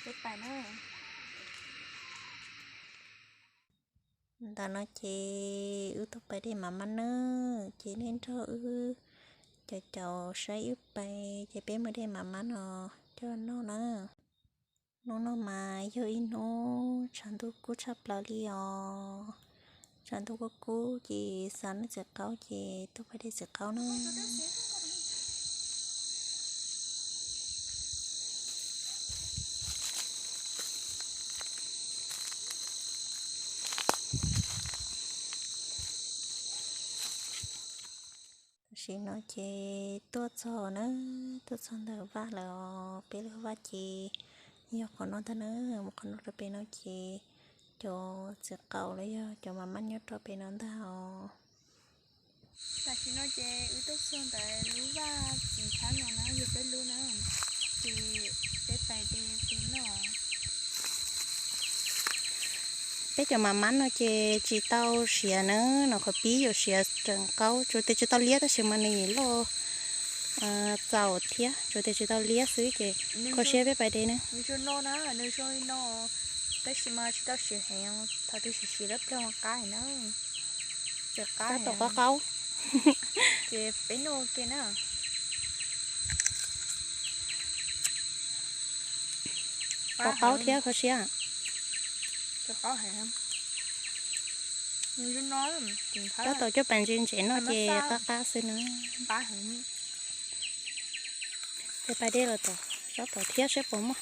Peb pais na. Ntawm no ces wb tuaj pais de mav mab nawb, ces nej nrog wb caum caum saib wb pais, ces peb mus de mav mab no coj noj na. Hnub no mas yog ib hnub tshav ntuj kub tshaj plaws li os. Tshav ntuj kub kub ces xav noj txiv qaub ces tuaj pais de txiv qaub na. Tam sim no ces tuaj txog na, tuaj txog ntawm vaj lawm os. Peb lub vaj ces yog qhov no ntag na, mus qhov no rau pem no ces cov txiv qaub los yog cov mav mab nyob rau pem no ntag os. Tam sim no ces wb tuaj txog ntawm lub vaj txiv nthab no na, yog peb lub na, ces peb pais de peb noj. Peb cov mav mab no ces tsis tau siav na, no qhov pib yuav siav tseem qaub, tsuas tias tsis tau liab tab sis mas nws loj txaus thiab, tsuas tias tsis tau liab xwb ces kho siab peb pais de na. Nws zoo no na, nws zoo li no, tab sis mas tsis tau siav heev, thaum twg siav siav dawb plag mas qab heev na. Txiv qaub, qaub tau qaub qaub. Ces peb noj ua ke na. Qaub qaub thiab kho siab. Tab tom coj pas ntse ntsev no ces qab qab xwb na. Ces pais de los tom, tsob tom thiab saib puas muaj.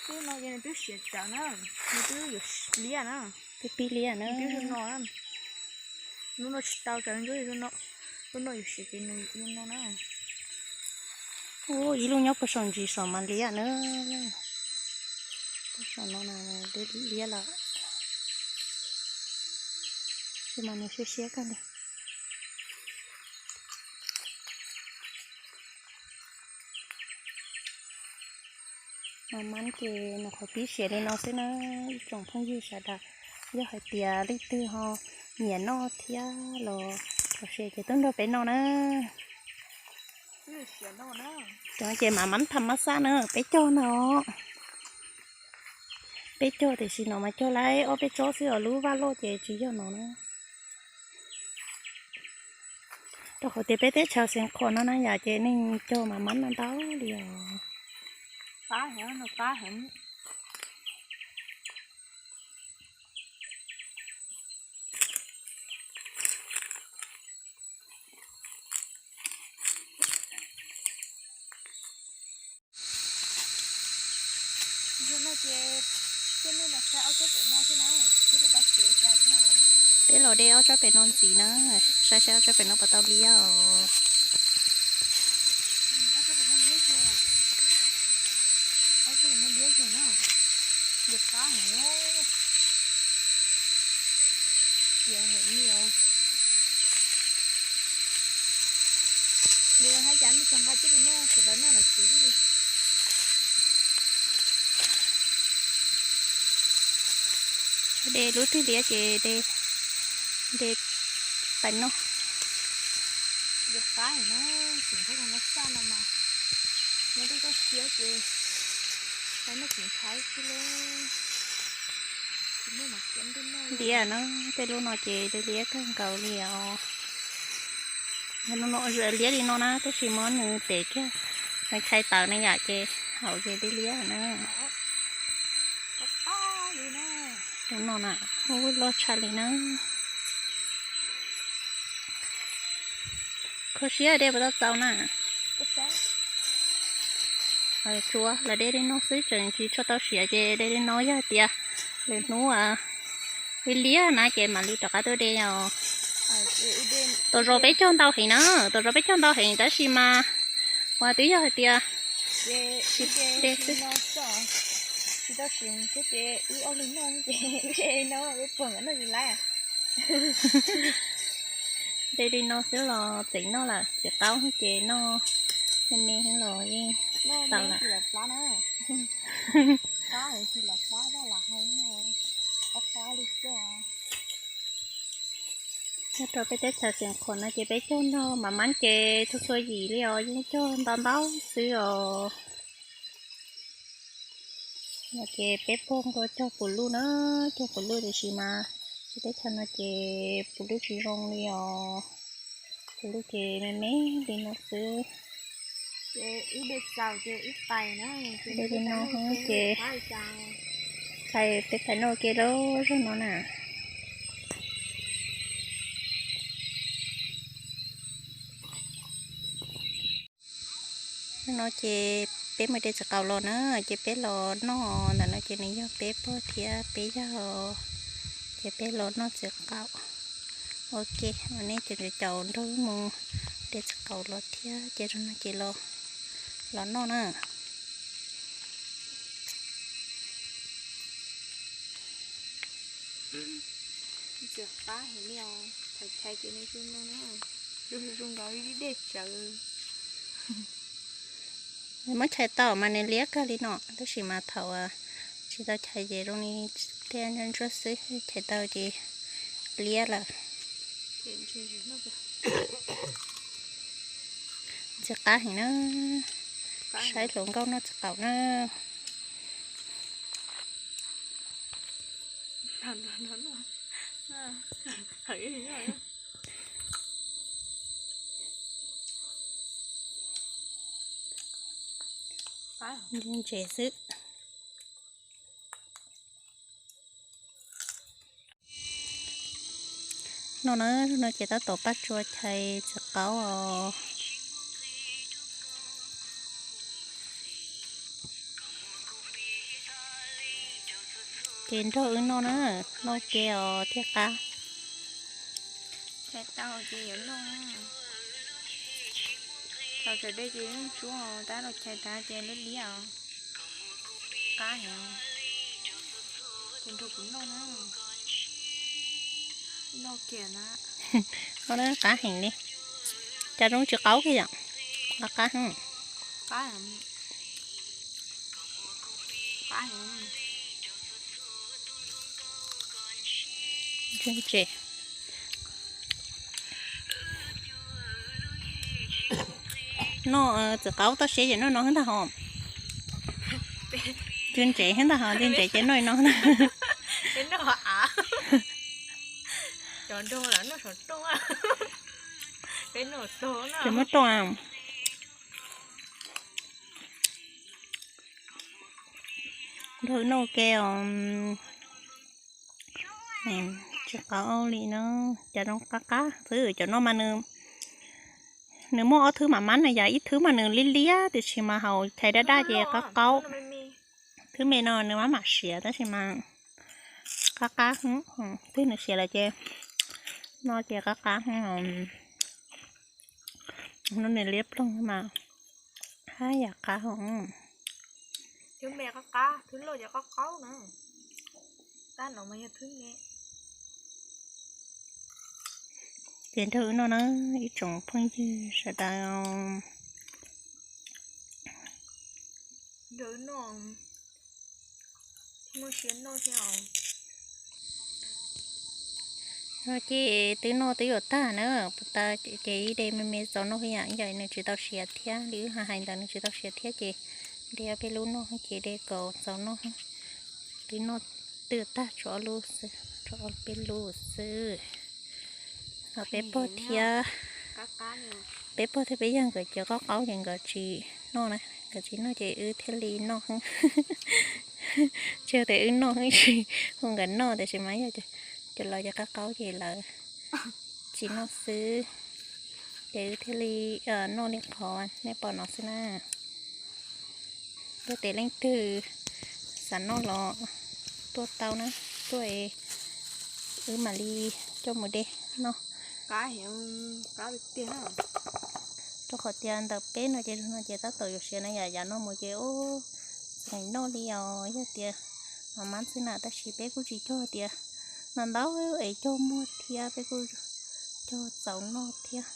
Twb no ces nws twb siav tsawv na, nws twb yuav liab na. Twb pib liab na. Twb zoo no na. Lub no tsis tau tsawv ntsuab, lub no yuav siav ces nws zoo no na. Ub, ib lub nyob puag saum ntsis saum mas liab na. Puag saum no na, liab lawm. Tab sis mas nws siab siab kawg li. Mav mab ces nws qhov pib siav li no xwb na, ib tsoom phooj ywg sawv daws, yog hais tias leej twg ho nyiam noj thiab los kho siab ces tuaj nrog peb noj na. Cov ces mav mab tham mab xaj na, peb cog no. Peb cog tiam sis no mas cog lawm ob peb tsob xwb os, lub vaj loj ces tsis yog no na. Rau qhov tias peb teb chaws Xeev Khuam no na yom, ces neeg cog mav mab no ntau li os. Peb los de ob tsob pem no ntxiv na, saib saib ob tsob pem no puas tau liab os. De lub twg liab ces de, de pais noj. Liab na, tej lub no ces liab kawg nkaus li os. Liab li no na, tab sis mas nws tes kiag, nws chais tawv na yom, ces haus ces liab liab na. Lub no na, ub, loj tshaj li na. Kho siab de puas tau txaus na. Tsuav los de li no xwb tseem tsis tshua tau siav ces de li no, yog hais tias lwm hnub liab liab na ces mam li rov qab tuaj de os. Tom zos peb cog ntau heev na, tom zos peb cog ntau heev tab sis mas uas twb yog hais tias de xwb. De li no xwb los txeev noj lawm, txiv qaub ces noj me me los yeej tau lawm. Nyob rau peb teb chaws Xeev Khuam no ces peb cog nrog mas mab ces txhua txhua yim li os, yeej cog ntau ntau xwb os. No ces peb puag nkaus cog puv luj na, cog puv luj tiam sis mas peb teb chaws no ces puv luj tsis zoo li os. Puv luj ces me me li no xwb. Ces wb de txaus ces wb pais na, de li no ces pais peb pais noj ke lauj zaug no na. No ces peb mus de txiv qaub los na, ces peb los noj ntawm no ces nws yog peb pog thiab peb yawg, ces peb los noj txiv qaub. Ok, ua nej cov caum nrog wb mus de txiv qaub los thiab ces zaum no ces los, los noj na. Ntxim qab heev li os, thaum chais ces nws zoo no na, zoo zoo nkauj li dej tsawv. Nws muab chais tau mas nws liab kawg li no, tab sis mas thaum tsis tau chais ces zoo li thiaj ntsuab ntsuab xwb, chais tau ces liab lawm. Ntxim qab heev na, saib hluas nkauj noj txiv qaub na. Ntse xwb. No na, no ces tab tom pab tsua chais txiv qaub os. Ces nrog wb noj na, noj ke os thiaj qab. Chais tau ces yuav noj. Thaum txawm dej ces yeej tsuab, tab los chais tas ces lub liab os. Qab heev. Ces nrog kuv noj na. Noj kiag na. Noj na, qab heev li. Cas zoo tsis qaub kiag yom? Qab qab. Qab heev. Ntse. Noj txiv qaub toj siab ces noj no xwb ntag hos. Ntse ntse xwb ntag hos, ntse ntse ces noj no ntag. Ces muab rau nrog noj ke os. Tsis qaub li no, cas zoo qab qab xwb. Cov no mas nws, nws muaj ob thwb mas mab na, yog ib thwb mas nws liab liab tiam sis mas haus chais daj daj ces qab qaub. Thwb me no nws mab mam siav tab sis mas qab qab, twb nws siav lawm ces no ces qab qab. No nws liab ploog mas haj yam qab hos. Thwb me qab qab, thwb loj ces qab qaub na. Tab no mas yog thwb me. Ces nrog wb noj na ib tsoom phooj ywg sawv daws. Nrog wb noj, thiaj muaj siab noj thiab os. Ces twb noj twb yuav tag na, puas tau ces ib de me me txaus noj yam, yam nws tsis tau siav thiab li wb hais ntawd nws tsis tau siav thiab ces de ob peb lub noj ces de kom txaus noj. Twb noj twb yuav tag, tshuav ob lub xwb, tshuav ob peb lub xwb. Ho peb pog thiab, peb pog thiab peb yawg nkawd cov qab qaub ces nkawd tsis noj na, nkawd tsis noj ces wb thiaj li noj. Tsis tias wb noj, hu nkawd noj tiam sis mas yog cov laus cov qab qaub ces lawv tsis noj xwb, ces wb thiaj li noj li qhov nej pom no xwb na. Yog tias leej twg xav noj los tuaj tau na, tuaj es wb mam li coj mus de noj. Rau qhov tias ntawm peb no ces no ces tab tom yuav siav na yom, yav no mus ces ub, txeem noj li os. Yog tias mas mab xwb na, tab sis peb kuj tsis cog tias no ntau es cog muag thiab, peb kuj cog txaus noj thiab.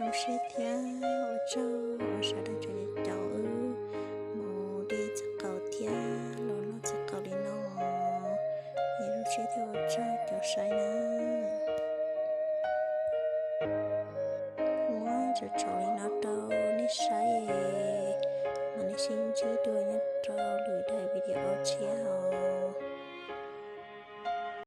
Zoo siab thiab ua tsaug uas sawv daws tseem caum wb mus de txiv qaub thiab los noj txiv qaub li no. Zoo siab thiab ua tsaug cov saib na. Muab tso tsau li no rau nej saib, mam li sib ntsib dua nyob rau lwm daim video tshiab os.